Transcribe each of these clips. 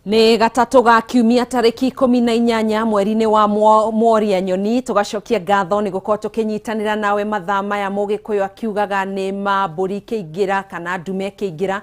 Nĩ gatatũ ga kiumia tarĩki 18 mweri-inĩ wa Mworia Nyoni. Tũgacokia ngatho nĩ gũkorwo tũkĩnyitanĩra nawe mathaa maya. Mũgĩkũyũ akiugaga nĩ ma mbũri kĩingĩra kana ndume kĩingĩra.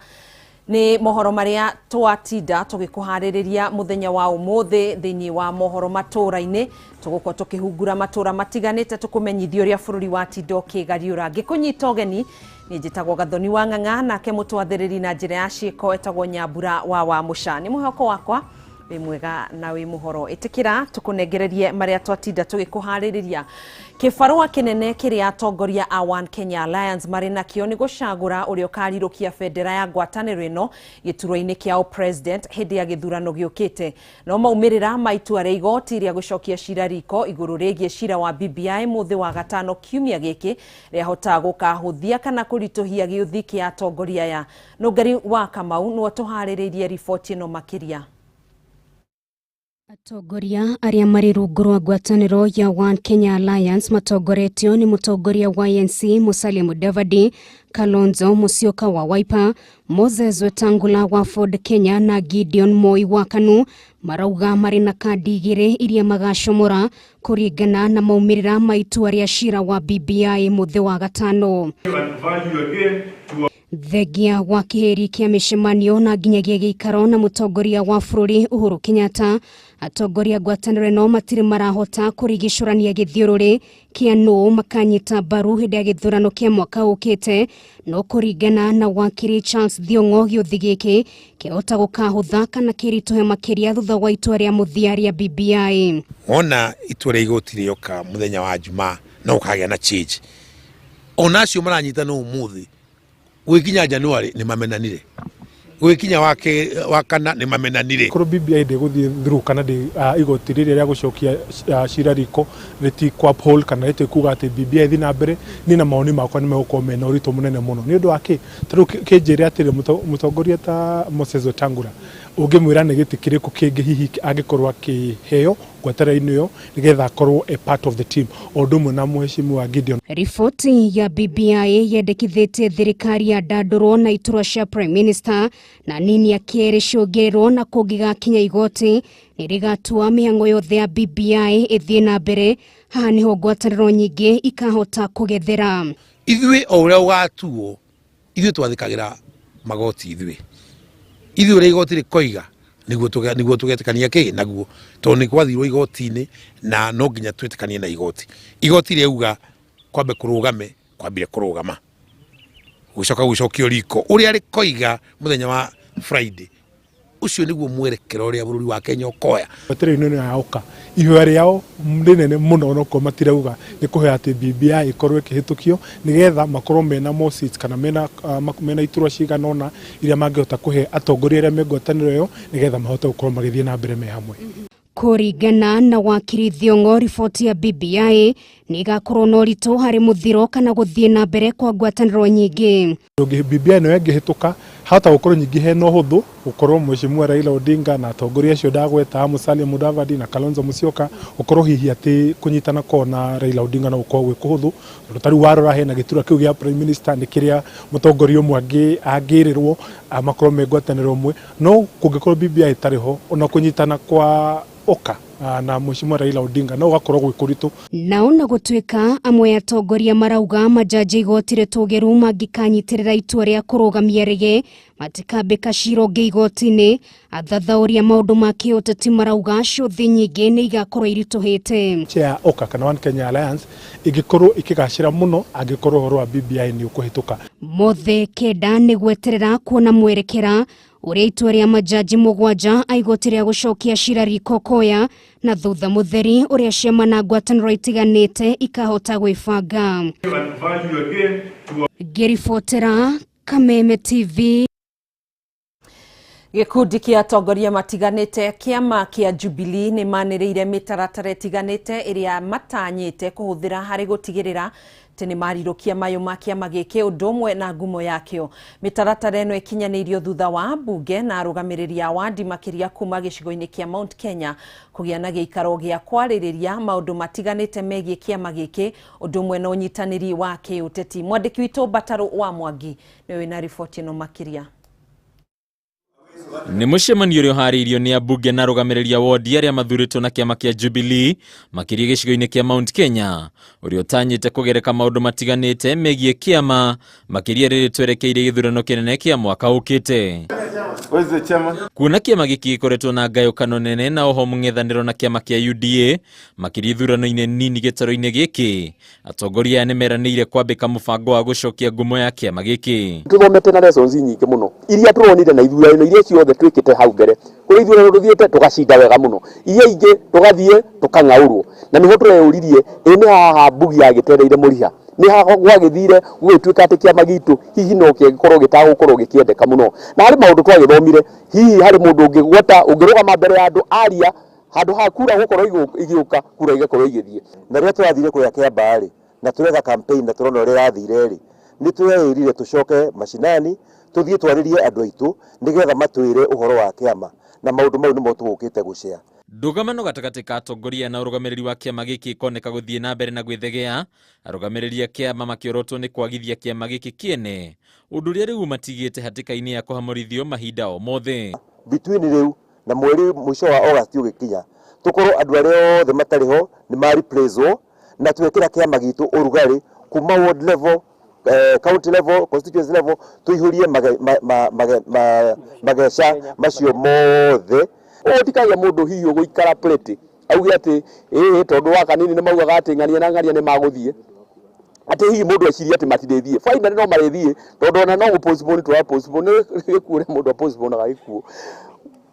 Nĩ mohoro marĩa twatinda tũgĩkũharĩrĩria mũthenya wa ũmũthĩ thĩinĩ wa mohoro matũra-inĩ. Tũgũkorwo tũkĩhungura matũra matiganĩte tũkũmenyithia ũrĩa bũrũri watinda ũkĩgariũra. Ngĩkũnyita ũgeni nĩ njĩtagwo Gathoni wa Ng'ang'a, nake mũtwathĩrĩri na njĩra ya ciĩko etagwo Nyambura wa Wamũca. Nĩ mwĩhoko wakwa wĩ mwega na wĩ mũhoro. Ĩtĩkĩra tũkũnengererie marĩa twatinda tũgĩkũharĩrĩria. Kĩbarũa kĩnene kĩrĩa atongoria a One Kenya Alliance marĩ nakĩo nĩ gũcagũra ũrĩa ũkarirũkia bendera ya ngwatanĩro ĩno gĩturwa-inĩ kĩa president hĩndĩ ya gĩthurano gĩũkĩte. No maumĩrĩra ma itua rĩa igoti rĩa gũcokia cira riko igũrũ rĩgiĩ cira wa BBI mũthĩ wa gatano kiumia gĩkĩ rĩahota gũkahũthia kana kũritũhia gĩũthi kĩa atongoria aya. Nũngari wa Kamau nĩwe tũharĩrĩirie riboti ĩno makĩria. Atongoria arĩa marĩ rungu rwa ngwatanĩro ya One Kenya Alliance matongoretio nĩ mũtongoria wa ANC Musalia Mudavadi, Kalonzo Musyoka wa Wiper, Moses Wetangula wa Ford Kenya na Gideon Moi wa KANU marauga marĩ na kandi igĩrĩ iria magacomora kũringana na maumĩrĩra ma itua rĩa cira wa BBI mũthĩ wa gatano. Thengia wa kĩhĩri kĩa mĩcemanio na nginyagia gĩikaro na mũtongoria wa bũrũri Uhuru Kenyatta, atongoria ngwatanĩro ĩno matirĩ marahota kũrigicũrania gĩthiũrũrĩ kĩa nũũ makanyita mbaru hĩndĩ ya gĩthurano kĩa mwaka ũkĩte. No kũringana na wakiri Charles Thiong'o, gĩũthi gĩkĩ kĩahota gũkahũtha kana kĩritũhe makĩria thutha wa itua rĩa mũthia rĩa BBI. Wona itua rĩa igoti rĩoka mũthenya wa Jumaa no ũkagĩa na change. Ona acio maranyitana ũmũthĩ gwikinya January nĩ mamenanire, gwikinya wa kana nĩ mamenanire. Korwo BBI ndĩgũthiĩ through kana igoti rĩrĩa rĩa gũcokia cira riko rĩtikũ uphold kana rĩtikuga atĩ BBI ĩthiĩ na mbere, niĩ na mawoni makwa nĩ megũkorwo mena ũritũ mũnene mũno. Nĩ ũndũ wa kĩ? Tarĩu kĩnjĩre atĩrĩ, mũtongoria ta Moses Wetangula ũngĩmwĩra nĩ gĩtĩ kĩrĩkũ kĩngĩ hihi angĩkorwo akĩheo ngwatanĩro-inĩ ĩyo nĩgetha akorwo a part of the team, o ũndũ ũmwe na mũheshimiwa Gideon. Riboti ya BBI yendekithĩtie thirikari yandandũrwo na iturwa cia Prime Minister na nini ya kerĩ ciongererwo, na kũngĩgakinya igoti nĩ rĩgatua mĩhang'o yothe ya BBI ĩthiĩ na mbere. Haha nĩho ngwatanĩro nyingĩ ikahota kũgethera. Ithuĩ o ũrĩa ũgatuo, ithuĩ twathĩkagĩra magoti, ithuĩ ũrĩa igoti rĩkoiga nĩguo tũgetĩkania kĩ naguo, tondũ nĩ gwathirwo igoti-inĩ na no nginya twĩtĩkanie na igoti. Igoti rĩauga kwambe kũrũgame, kwambire kũrũgama, gũcoka gũcokio riko ũrĩa rĩkoiga mũthenya wa Friday. Ũcio nĩguo mwerekero ũrĩa bũrũri wa Kenya ũkoya. Ngwatanĩro ĩno ya OKA ihoya rĩao rĩnene mũno onokorwo matirauga nĩ kũhoya atĩ BBI ĩkorwo ĩkĩhĩtũkio nĩgetha makorwo mena more seats kana mena iturwa cigana ũna iria mangĩhota kũhe atongoria arĩa me ngwatanĩro ĩyo nĩgetha mahote gũkorwo magĩthiĩ na mbere me hamwe. Kũringana na wakiri Thiong'o, riboti ya BBI nĩ ĩgakorwo na ũritũ harĩ mũthiro kana gũthiĩ na mbere kwa ngwatanĩro nyingĩ. BBI ĩno ĩngĩhĩtũka hahota gũkorwo nyingĩ hena ũhũthũ gũkorwo mheshimiwa Raila Odinga na atongoria acio ndagweta Musalia Mudavadi na Kalonzo Musyoka gũkorwo hihi atĩ kũnyitana kwao na Raila Odinga no gũkorwo gwĩ kũhũthũ, tondũ ta rĩu warora hena gĩturwa kĩu gĩa Prime Minister nĩ kĩrĩa mũtongoria ũmwe angĩrĩrwo makorwo me ngwatanĩro ĩmwe. No kũngĩkorwo BBI ĩtarĩ ho, ona kũnyitana kwa OKA na mheshimiwa Raila Odinga no gũgakorwo gwĩ kũritũ. Nao na gũtuĩka amwe atongoria marauga majaji igoti rĩtũgĩru mangĩkanyitĩrĩra itua rĩa kũrũgamia rĩge matikambĩka cira ũngĩ igoti-inĩ, athathaũri a maũndũ ma kĩũteti marauga ciũthi nyingĩ nĩ igakorwo iritũhĩte. Chair OKA kana One Kenya Alliance ĩngĩkorwo ĩkĩgacĩra mũno angĩkorwo ũhoro wa BBI nĩ ũkũhĩtũka. Mothe kenda nĩ gweterera kuona mwerekera ũrĩa itua rĩa majaji mũgwanja a igoti rĩa gũcokia cira riko koya na thutha mũtheri ũrĩa ciama na ngwatanĩro itiganĩte ikahota gwĩbanga. Ngĩribotera Kameme TV. Gĩkundi kĩa atongoria matiganĩte kĩama kĩa Jubilee nĩ manĩrĩire mĩtaratara ĩtiganĩte ĩrĩa matanyĩte kũhũthĩra harĩ gũtigĩrĩra atĩ nĩ marirũkia mayũ ma kĩama gĩkĩ ũndũ ũmwe na ngumo yakĩo. Mĩtaratara ĩno ĩkinyanĩirio thutha wa mbunge na arũgamĩrĩri a wandi makĩria kuma gĩcigo-inĩ kĩa Mount Kenya kũgĩa na gĩikaro gĩa kwarĩrĩria maũndũ matiganĩte megiĩ kĩama gĩkĩ ũndũ ũmwe na ũnyitanĩri wa kĩũteti. Mwandĩki witũ Mbatarũ wa Mwangi nĩwe wĩna riboti ĩno makĩria. Nĩ mũcemanio ũrĩa ũharĩirio nĩ ambunge na arũgamĩrĩri a wodi arĩa mathurĩtwo na kĩama kĩa Jubilee makĩria gĩcigo-inĩ kĩa Mount Kenya, ũrĩa ũtanyĩte kũgereka maũndũ matiganĩte megiĩ kĩama makĩria rĩrĩ twerekeire gĩthurano kĩnene kĩa mwaka ũkĩte. Kuona kĩama gĩkĩ gĩkoretwo na ngayũkano nene na oho mũng'ethanĩro na kĩama kĩa UDA makĩria ithurano-inĩ nini gĩtarũ-inĩ gĩkĩ, atongoria aya nĩmeranĩire kwambĩka mũbango wa gũcokia ngumo ya kĩama gĩkĩ. Tuthomete na lessons nyingĩ mũno iria tũronire na ithurano iria ciothe twĩkĩte hau mbere. Kũrĩ ithurano tũthiĩte tũgacinda wega mũno, iria ingĩ tũgathiĩ tũkang'aũrwo, na nĩho tũreyũririe ĩ nĩ haha mbugi yagĩtereire mũriha, nĩ haha gwagĩthire gũgĩtuĩka atĩ kĩama gitũ hihi no kĩngĩkorwo gĩtagũkorwo gĩkĩendeka mũno. Na harĩ maũndũ twagĩthomire, hihi harĩ mũndũ ũngĩgweta ũngĩrũgama mbere ya andũ aria handũ ha kura gũkorwo igĩũka kura igakorwo igĩthiĩ. Na rĩrĩa tũrathire kũrĩa Kĩambaa rĩ, na tũreka campaign na tũrona ũrĩa ĩrathire rĩ, nĩ tweyĩrire tũcoke macinani tũthiĩ twarĩrie andũ aitũ nĩgetha matwĩre ũhoro wa kĩama, na maũndũ mau nĩmo tũgũkĩte gũcea. Ndũgamano gatagatĩ ka atongoria na ũrũgamĩrĩri wa kĩama gĩkĩ ĩkoneka gũthiĩ na mbere na gwĩthegea, arũgamĩrĩri a kĩama makĩorotwo nĩ kwagithia kĩama gĩkĩ kĩene, ũndũ ũrĩa rĩu matigĩte hatĩka-inĩ ya kũhamũrithio mahinda o mothe. Between rĩu na mweri mũico wa August ũgĩkinya, tũkorwo andũ arĩa othe matarĩ ho nĩ ma replace na twekĩra kĩama gitũ ũrugarĩ kuma ward level, county level, constituency level, tũihũrie mageca macio mothe. Ũtikagia mũndũ hihi ũgũikara plate auge atĩ ĩĩ tondũ wa kanini nĩ maugaga atĩ ng'ania na ng'ania nĩ magũthiĩ, atĩ hihi mũndũ ecirie atĩ matirĩthiĩ, finally no marĩthiĩ tondũ ona no gũ-postpone tũra postpone gĩkuũ ũrĩa mũndũ a-postponaga gĩkuũ.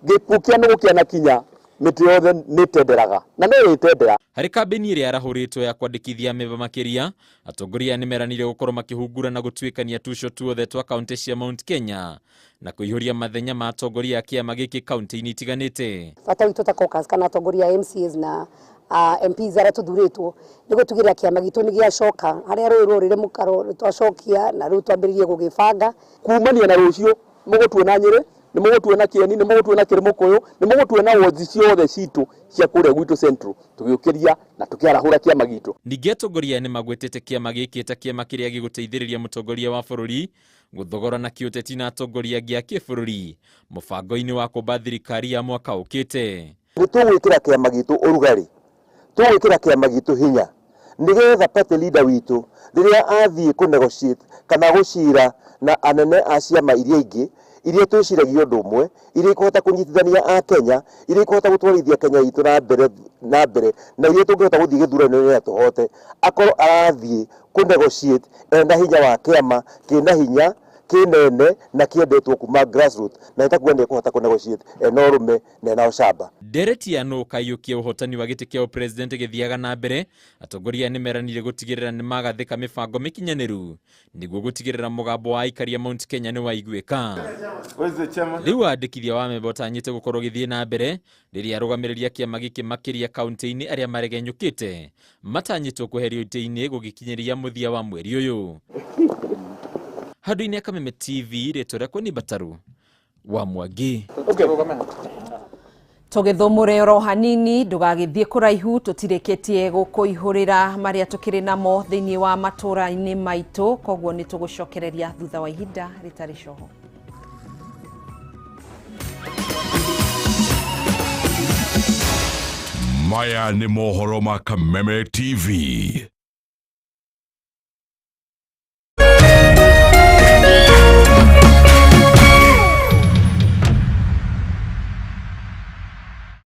Gĩkuũ kĩa nũgũ kĩanakinya mĩtĩ yothe nĩ ĩtenderaga na no ĩtendera. Harĩ kambĩini ĩrĩa yarahũrĩtwo ya kwandĩkithia amemba makĩria, atongoria nĩmeranĩire gũkorwo makĩhungura na gũtuĩkania tuco tuothe twa kaunti cia Mount Kenya na kũihũria mathenya ma atongoria a kĩama gĩkĩ kaunti-inĩ itiganĩte. Bata witũ ta caucus kana atongoria a MCAs na MPs arĩa tũthurĩtwo nĩ gũtigĩrĩra kĩama gitũ nĩ gĩacoka harĩa rũĩ rũrĩre mũkaro twacokia na rĩu twambĩrĩrie gũgĩbanga. Kumania na rũciũ mũgũtuona Nyĩrĩ, nĩ mũgũtuona Kĩeni, nĩ mũgũtuona Kĩrĩmũkũyũ, nĩ mũgũtuona wards ciothe citũ cia kũrĩa gwitũ Central tũgĩũkĩria na tũkĩarahũra kĩama gitũ. Ningĩ atongoria nĩ magwetete kĩama gĩkĩ ta kĩama kĩrĩa gĩgũteithĩrĩria mũtongoria wa bũrũri gũthogora na kĩũteti na atongoria angĩ a kĩbũrũri mũbango-inĩ wa kũmba thirikari ya mwaka ũkĩte. Nĩ tũgwĩkĩra kĩama gitũ ũrugarĩ, tũgwĩkĩra kĩama gitũ hinya nĩgetha party leader witũ rĩrĩa athiĩ kũ negotiate kana gũcira na anene a ciama iria ingĩ iria twĩciragia ũndũ ũmwe, iria ikũhota kũnyitithania a Kenya, iria ikũhota gũtwarithia Kenya itũ na mbere na mbere, na iria tũngĩhota gũthiĩ gĩthurano-inĩ na tũhote, akorwo arathiĩ kũ negotiate ena hinya wa kĩama kĩna hinya kĩnene na kĩendetwo kuma grassroots, na nĩtakuga nĩ ekũhota kũ negotiate ena ũrũme na ena ũcamba. Ndereti ya nũ ũkaiyũkia ũhotani wa gĩtĩ kĩa ũpresident gĩthiaga na mbere, atongoria nĩmeranĩire gũtigĩrĩra nĩmagathĩka mĩbango mĩkinyanĩru nĩguo gũtigĩrĩra mũgambo wa aikari a Mount Kenya nĩ waiguĩka. Rĩu wandĩkithia wa amemba ũtanyĩte gũkorwo gĩthiĩ na mbere rĩrĩa arũgamĩrĩri a kĩama gĩkĩ makĩria kaunti-inĩ arĩa maregenyũkĩte matanyĩtwo kweherio itĩ-inĩ gũgĩkinyĩria mũthia wa mweri ũyũ. Handũ-inĩ ya Kameme TV, rĩtwa rĩakwa nĩ Mbataru wa Mwangi. Tũgĩthũmũre oro hanini ndũgagĩthiĩ kũraihu tũtirĩkĩtie gũkũihũrĩra marĩa tũkĩrĩ namo thĩinĩ wa matũra-inĩ maitũ, koguo nĩ tũgũcokereria thutha wa ihinda rĩtarĩ coho. Maya nĩ mohoro ma Kameme TV.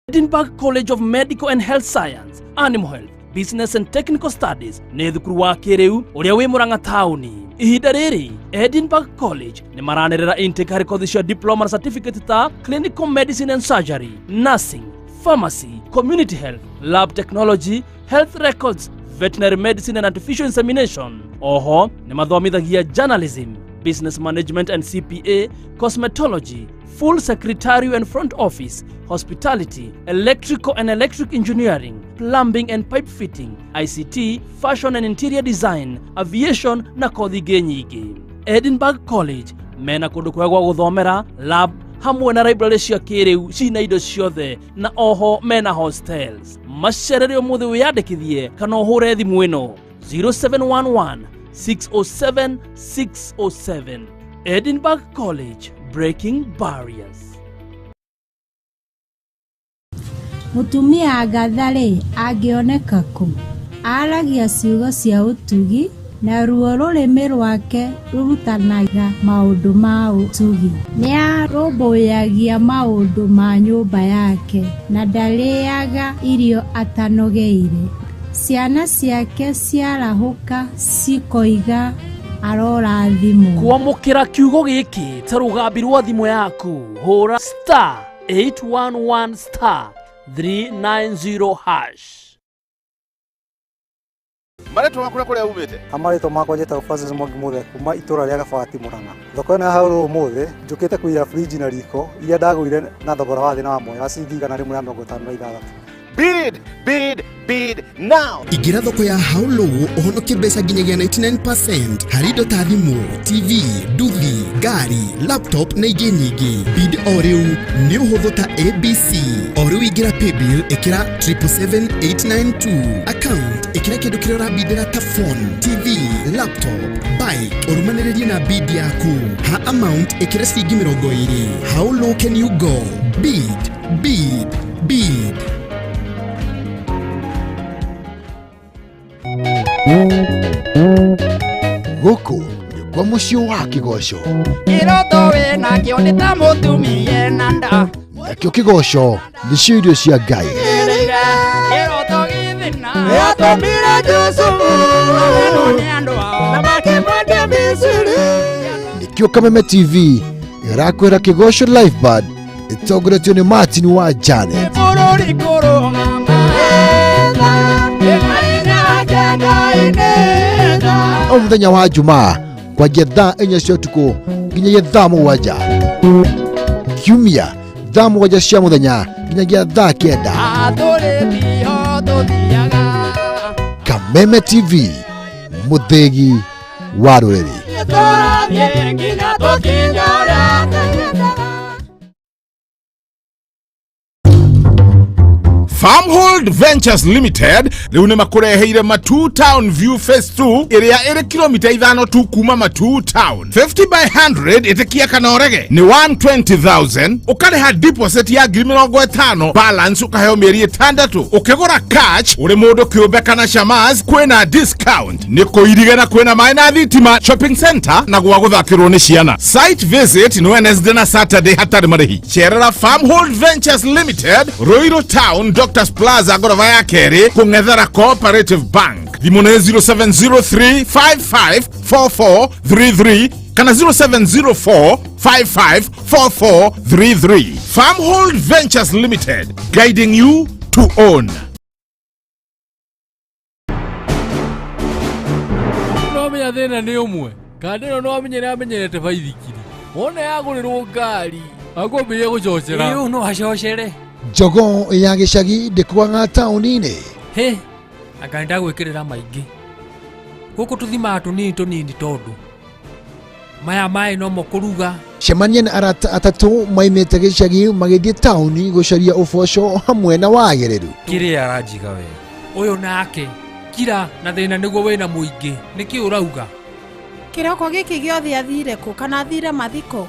Edinburgh College of Medical and Health Science, Animal Health, Business and Technical Studies nĩ thukuru wa kĩrĩu ũrĩa wĩ Murang'a taũni. Ihinda rĩrĩ Edinburgh College nĩ maranĩrĩra intake harĩ kothi cia diploma na certificate ta Clinical Medicine and Surgery, Nursing, Pharmacy, Community Health, Lab Technology, Health Records, Veterinary Medicine and Artificial Insemination. Oho nĩ mathomithagia Journalism, Business Management and CPA, Cosmetology, Full Secretarial and Front Office, Hospitality, Electrical and Electric Engineering, Plumbing and Pipe Fitting, ICT, Fashion and Interior Design, Aviation na kothi ingĩ nyingĩ. Edinburgh College mena kũndũ kwega gwa gũthomera, lab hamwe na library cia kĩrĩu cina indo ciothe na oho mena hostels. Macerere ũmũthĩ wĩyandĩkithie kana ũhũre thimũ ĩno 0711 607 607. Edinburgh College, breaking barriers. Mũtumia Agatha-rĩ, angĩoneka kũ? Aaragia ciugo cia ũtugi, naruo rũrĩmĩ rwake rũrutanaga maũndũ ma ũtugi. Nĩarũmbũyagia maũndũ ma nyũmba yake, na ndarĩĩaga irio atanogeire. Ciana ciake ciarahũka cikoiga arorathimwo. Kwamũkĩra kiugo gĩkĩ ta rũgambi rwa thimũ yaku, hũra star 811 star 390 hash. Marĩtwa maku na kũrĩa umĩte? Marĩtwa makwa njĩtagwo Francis Mwangi Mũthe kuma itũra rĩa Gabati Murang'a. Thoko ĩno ya haũ ũmũthĩ njũkĩte kũiya fridge na riko iria ndagũrire na thogora wa thĩ na wa mwega wa ciringi 156. Bid, bid, bid now. Ingĩra thoko ya Haulo ũhonokie mbeca nginyagia 99% harĩ indo ta thimũ, TV, nduthi, ngari, laptop na ingĩ nyingĩ. Bid o rĩu nĩ ũhũthũ ta ABC. O rĩu ingĩra paybill ĩkĩra 777892 account ĩkĩra kĩndũ kĩrĩa ũrabindĩra ta phone, TV, laptop, bike ũrũmanĩrĩrie na bid yaku. Ha amount ĩkĩra ciringi 20. How low can you go? Bid, bid, bid. Gũkũ nĩ kwa mũciĩ wa kĩgoco. Kĩroto wĩnakĩo nĩ ta mũtumia ena nda. Nakĩo kĩgoco nĩcio irio cia Ngai. Kĩroto gĩthĩna yatũmire Jusufu ahenwo nĩ andũ ao na makĩmwendia Misiri. Nĩkĩo Kameme TV ĩrakwĩra kĩgoco live band ĩtongoretio nĩ Martin wa Janet. Bũrũri kũrũgama O mũthenya wa Jumaa kwanjia thaa 4 cia ũtukũ nginyagia thaa 7. Kiumia thaa 7 cia mũthenya nginyagia thaa 9. Kameme TV, mũthĩgi wa rũrĩrĩ. Farmhold Ventures Limited rĩu nĩ makũreheire Matu Town View Phase 2 ĩrĩa ĩrĩ kilomita 5 tu kuma Matu Town. 50 by 100 ĩtĩkia kana ũrege nĩ 120,000 ũkarĩha deposit ya 50,000 balance ũkaheo mĩeri 6 ũkĩgũra cash ũrĩ mũndũ kĩũmbe kana shamas kwĩna discount nĩ kũirige na kwĩna maĩ na thitima shopping center na gwa gũthakĩrwo nĩ ciana. Site visit nĩ Wednesday na Saturday hatarĩ marĩhi. Cerera Farmhold Ventures Limited, Ruiru Town, Doctors Plaza ngoroba ya kerĩ kũng'ethera Cooperative Bank. Thimũ nĩ 0703554433 kana 0704554433. Farmhold Ventures Limited, guiding you to own. No menya thĩna nĩ ũmwe kanda ĩno no amenye nĩ amenyerete baithikiri wona yagũrĩrwo ngari akwambĩrĩria gũcocera. Ĩĩ no acocere. Jogoo ya gĩcagi ndĩkuaga taũni-inĩ. Hĩ, anga nĩndagwĩkĩrĩra maingĩ. Gũkũ tũthimaga tũnini tũnini tondũ maya maĩ nomo kũruga. Cemania na arata atatũ maimĩte gĩcagi magĩthiĩ taũni gũcaria ũboco hamwe na wagĩrĩru. Kĩrĩa aranjiga we ũyũ nake kira na thĩna nĩguo wĩna mũingĩ nĩkĩ ũrauga? Kĩroko gĩkĩ gĩothe athire kũ kana athire mathiko?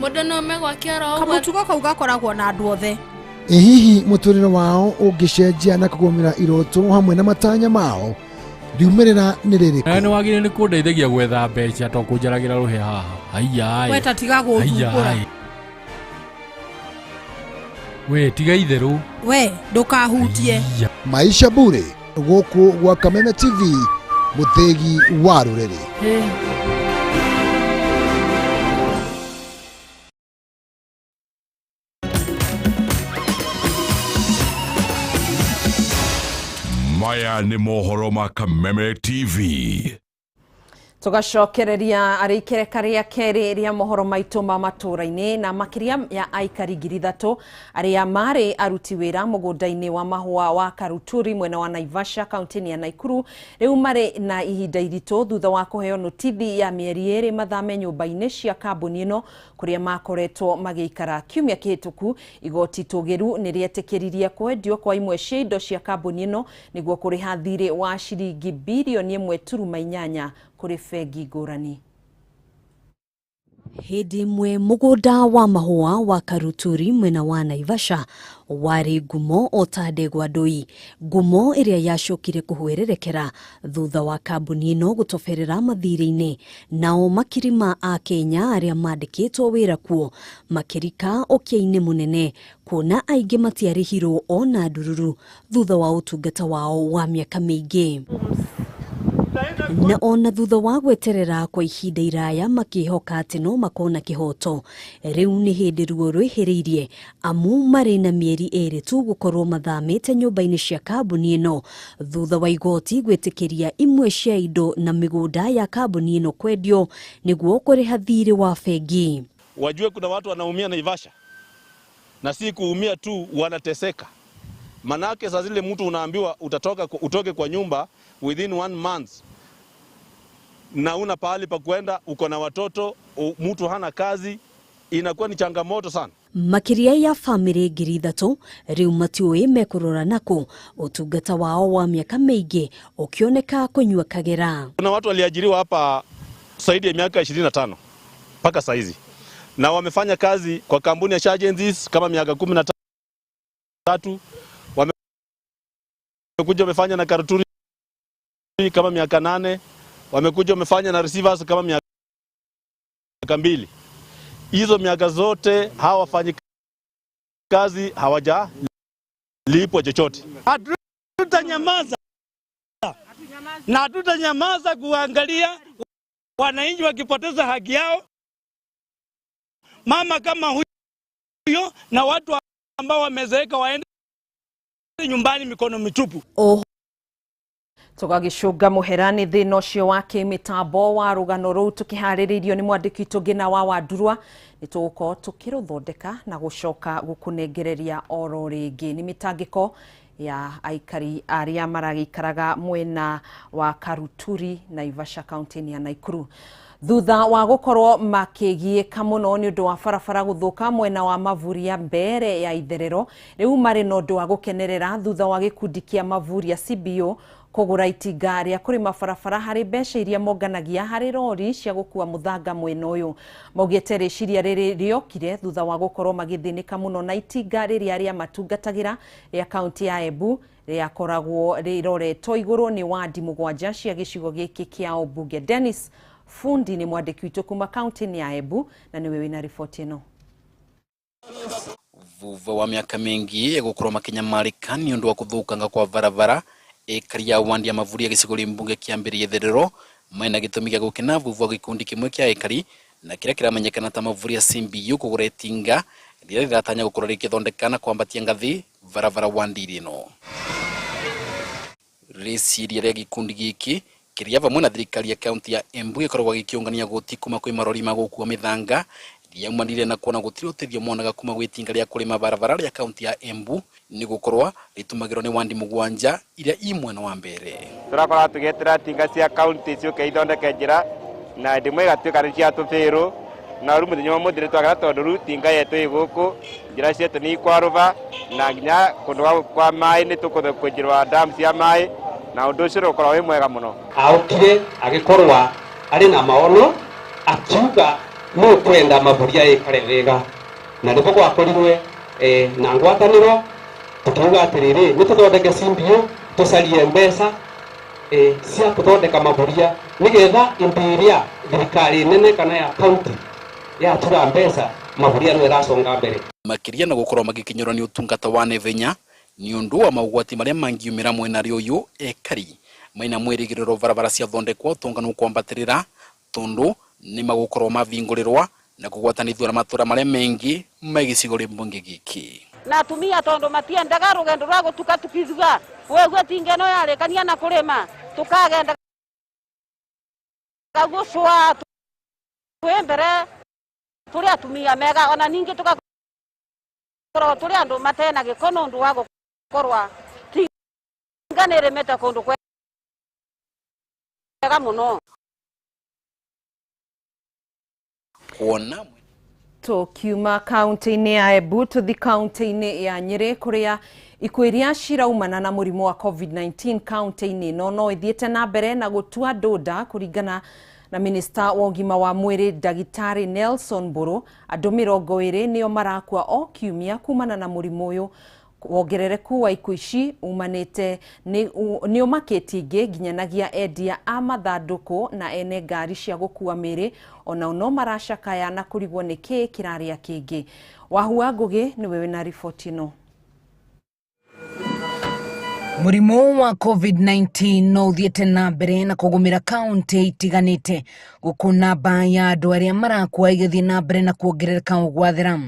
Mũndũ no ome gwake oro ũguo. Kamũtugo kau gakoragwo na andũ othe. Ĩ hihi mũtũrĩre wao ũngĩcenjia na kũgũmĩra iroto hamwe na matanya mao riumĩrĩra nĩ rĩrĩkũ? Nĩ wagĩrĩire nĩ kũndeithagia gwetha mbeca to kũnjaragĩra rũhĩa haha. Haiya. We ta tiga gũthumbũra. We tiga itherũ. We ndũkahutie. Maisha bure gũkũ gwa Kameme TV, mũthĩgi wa rũrĩrĩ. Maya nĩ mohoro ma Kameme TV. Tugacokereria arĩ ikereka rĩa kerĩ rĩa mohoro maitũ ma matũũra-inĩ na makĩria ya aikari 3,000 arĩa marĩ aruti wĩra mũgũnda-inĩ wa mahũa wa Karuturi mwena wa Naivasha kaunti-inĩ ya Nakuru rĩu marĩ na ihinda iritũ thutha wa kũheo notithi ya mĩeri 2 mathame nyũmba-inĩ cia kambuni ĩno kũrĩa makoretwo magĩikara. Kiumia kĩhĩtũku igoti tũgĩru nĩ rĩetĩkĩririe kwendio kwa imwe cia indo cia kambuni ĩno nĩguo kũrĩha thirĩ wa ciringi birioni 1.8 kũrĩ bengi ngũrani. Hĩndĩ ĩmwe mũgũnda wa mahũa wa Karuturi mwena wa Naivasha warĩ ngumo o ta ndegwa ndũi, ngumo ĩrĩa yacokire kũhwererekera thutha wa kambuni ĩno gũtoberera mathirĩ-inĩ, nao makiri ma Akenya arĩa mandĩkĩtwo wĩra kuo makĩrika ũkĩa-inĩ mũnene kuona aingĩ matiarĩhirwo ona ndururu thutha wa ũtungata wao wa mĩaka mĩingĩ. Na ona thutha wa gweterera kwa ihinda iraya makĩhoka atĩ no makona kĩhoto, rĩu nĩ hĩndĩ ruo rwĩhĩrĩirie amu marĩ na mĩeri 2 tu gũkorwo mathamĩte nyũmba-inĩ cia kambuni ĩno thutha wa igoti gwĩtĩkĩria imwe cia indo na mĩgũnda ya kambuni ĩno kwendio nĩguo kũrĩha thirĩ wa bengi. Wajue kuna watu wanaumia Naivasha, na si kuumia tu, wanateseka. Manake saa zile mtu unaambiwa utatoka, utoke kwa nyumba within 1 month na una pahali pa kwenda, uko na watoto, mtu hana kazi, inakuwa ni changamoto sana. Makiria ya famĩlĩ 3,000 rĩu matiũĩ mekũrora nako ũtungata wao wa miaka mĩingĩ ũkĩoneka kũnyua kagera. Kuna watu waliajiriwa hapa zaidi ya miaka 25 mpaka saizi, na wamefanya kazi kwa kampuni ya Agencies kama miaka 13, wamekuja wamefanya na Karuturi kama miaka 8, wamekuja wamefanya na Receivers kama miaka 2. Hizo miaka zote hawa wafanyikazi hawajalipwa chochote. Hatutanyamaza na hatutanyamaza kuangalia wananchi wakipoteza haki yao. Mama kama huyo na watu ambao wamezeeka waende nyumbani mikono mitupu. Tũgagĩcũnga mũhera nĩ thĩna ũcio wa kĩmĩtambo wa rũgano rũu tũkĩharĩrĩirio nĩ mwandĩki witũ Ngĩna wa Wandurwa. Nĩ tũgũkorwo tũkĩrũthondeka na gũcoka gũkũnengereria oro rĩngĩ. Nĩ mĩtangĩko ya aikari arĩa maragĩikaraga mwena wa Karuturi Naivasha kaunti-inĩ ya Nakuru thutha wa gũkorwo makĩgiĩka mũno nĩ ũndũ wa barabara gũthũka mwena wa Mavuria mbere ya itherero. Rĩu marĩ na ũndũ wa gũkenerera thutha wa gĩkundi kĩa Mavuria CBO kũgũra itinga rĩa kũrĩma barabara harĩ mbeca iria monganagia harĩ rori cia gũkua mũthanga mwena ũyũ. Maugĩte rĩciria rĩrĩ rĩokire thutha wa gũkorwo magĩthĩnĩka mũno na itinga rĩrĩa rĩamatungatagĩra rĩa kaunti ya Embu rĩakoragwo rĩroretwo igũrũ nĩ wandi 7 cia gĩcigo gĩkĩ kĩa ũmbunge. Dennis Fundi nĩ mwandĩki witũ kuma kaunti-inĩ ya Embu na nĩwe wĩna riboti ĩno. Thutha wa miaka mingi ya gukorwo makinyamarika ni undu wa kuthukanga kwa barabara ekari ya wandi ya Mavuria gicigo mbunge kiambiririe itherero mena gitumi gia gukena thutha wa gikundi kimwe kia ekari na kiria kiramenyekana ta Mavuria CBO kugura itinga riria riratanya gukorwo rikithondeka na kwambatia ngathi barabara wandi ino. Riciria ria gikundi giki kiria vamwe na thirikari ya kaunti ya Embu gikoragwo gikiungania goti kuma kwi marori ma gukua mithanga riaumanire na kuona gutiri utethio monaga kuma gwi itinga ria kurima barabara ria kaunti ya Embu ni gukorwa ritumagirwo ni wandi 7 iria i mwena wa mbere. Turakorwo tugietera tinga cia kaunti ciuke ithondeke njira na ndimwe igatuika ni cia tubiru na riu muthenya wa muthire twagera tondu riu tinga yetu ĩ gũkũ njĩra cietu nĩ ikwarũba na nginya kũndũ kwa maĩ nĩ tũkwenjerwa damu cia maĩ na ũndũ ũcio ũkorwo wĩ mwega mũno. Aokire agĩkorwa arĩ na maono akiuga no kwenda Mavuria ikare wega na nĩguo gwakorirwe na ngwatanĩro tukiuga atĩrĩrĩ nĩ tũthondeke CBO tũcarie mbeca cia kũthondeka Mavuria nĩgetha ĩndĩ ĩrĩa thirikari nene kana ya kaunti yatura mbeca Mavuria no ĩraconga mbere. Makĩria na gũkorwo magĩkinyĩrwo nĩ ũtungata wa naihenya ni undu wa maugwati maria mangiumira mwena uyu ekari maina mwirigiriro barabara ciathondekwo utonga nukwambatirira tondu ni magukorwo mavingurirwa na kugwatanithio na matura maria mengi ma gicigo mbunge giki. Na atumia tondu matiendaga rugendo rwa gutuka tukithuga wewe tingeno yarikania na kurima tukagenda gucwa twi mbere turi atumia mega ona ningi tugakorwo turi andu matena giko nundu wa gukorwa tinga nirimite kundu kwega muno. Kuona tukiuma kaunti-inĩ ya Embu tuthi kaunti-inĩ ya Nyĩrĩ kũrĩa ikuũ iria ciraumana na mũrimũ wa COVID-19 kaunti-inĩ ĩno no ithiĩte na mbere na gũtua ndũnda kũringana Na minista wa ũgima wa mwĩrĩ ndagĩtarĩ Nelson Mburu, andũ 20 nĩo marakua o kiumia kumana na mũrimũ ũyũ. Wongerereku wa ikuũ ici umanĩte nĩ ũmakĩtie ingĩ nginyanagia endia a mathandũkũ na ene ngari cia gũkua mĩĩrĩ onao no maracakaya na kũrigwo nĩ kĩĩ kĩrarĩa kĩngĩ. Wahua Ngũgĩ nĩwe wĩna riboti ĩno. Mũrimũ wa COVID-19 no ũthiĩte na mbere na kũgũmĩra kaũntĩ itiganĩte, gũkũ namba ya andũ arĩa marakua ĩgĩthiĩ na mbere na kuongerereka o gwathera.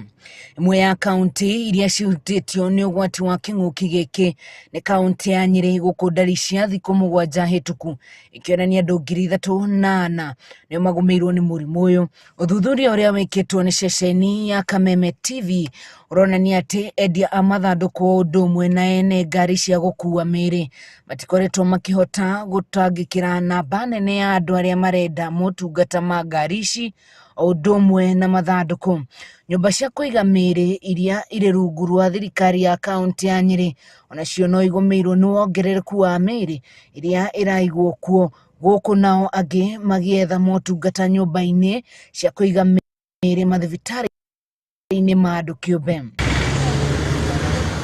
Ĩmwe ya kaũntĩ iria cihutĩtio nĩ ũgwati wa kĩng'ũki gĩkĩ nĩ kaũntĩ ya Nyĩrĩ, gũkũ ndari cia thikũ 7 hĩtũku ikĩonania andũ 3,004 nĩo magũmĩirwo nĩ mũrimũ ũyũ. Ũthuthuria ũrĩa wĩkĩtwo nĩ ceceni ya Kameme TV ũronania atĩ endia a mathandũkũ o ũndũ ũmwe na ene ngari cia gũkua mĩĩrĩ matikoretwo makĩhota gũtangĩkĩra namba nene ya andũ arĩa marenda motungata ma ngari ici o ũndũ ũmwe na mathandũkũ. Nyũmba cia kũiga mĩĩrĩ iria irĩ rungu rwa thirikari ya kaũntĩ ya Nyĩrĩ onacio no igũmĩirwo nĩ wongerereku wa mĩĩrĩ ĩrĩa ĩraigwo kuo, gũkũ nao angĩ magĩetha motungata nyũmba-inĩ cia kũiga mĩĩrĩ mathibitarĩ-inĩ ma andũ kĩũmbe.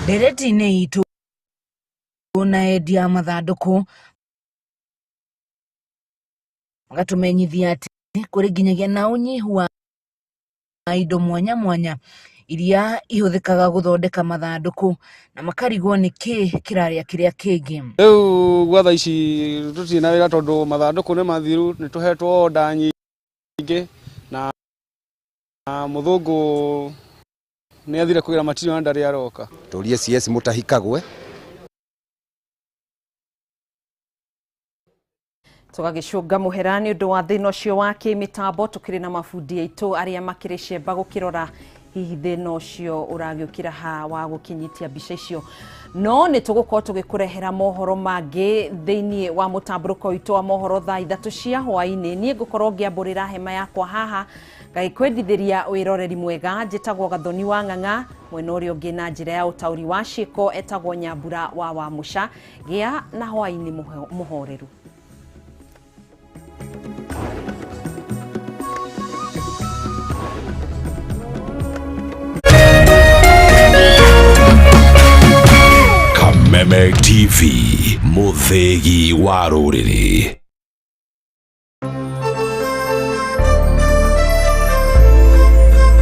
Ndereti-inĩ itũ na endia a mathandũkũ magatũmenyithia atĩ kũrĩ nginyagia na ũnyihu wa indo mwanya mwanya iria ihũthĩkaga gũthondeka mathandũkũ na makarigwo nĩ kĩ kĩrarĩa kĩrĩa kĩngĩ. Rĩu gwa thaa ici tũtirĩ na wĩra tondũ mathandũkũ nĩ mathiru, nĩ tũhetwo order nyingĩ na mũthũngũ nĩ athire kũgĩra material na ndarĩ aroka. Tũrie CS mũtahikagwe. Tũgagĩcũnga mũhera nĩ ũndũ wa thĩna ũcio wa kĩmĩtambo, tũkĩrĩ na mabundi aitũ arĩa makĩrĩ cemba gũkĩrora hihi thĩna ũcio ũragĩũkĩra ha wa gũkĩnyitia mbica icio. No nĩ tũgũkorwo tũgĩkũrehera mohoro mangĩ thĩinĩ wa mũtambũrũko witũ wa mohoro thaa 3 cia hwaĩ-inĩ. Niĩ ngũkorwo ngĩambũrĩra hema yakwa haha ngagĩkwendithĩria wĩroreri mwega. Njĩtagwo Gathoni wa Ng'ang'a, mwena ũrĩa ũngĩ na njĩra ya ũtaũri wa ciĩko etagwo Nyambura wa Wamũca. Gĩa na hwaĩ-inĩ mũhoreru. Kameme TV, mũthĩgi wa rũrĩrĩ.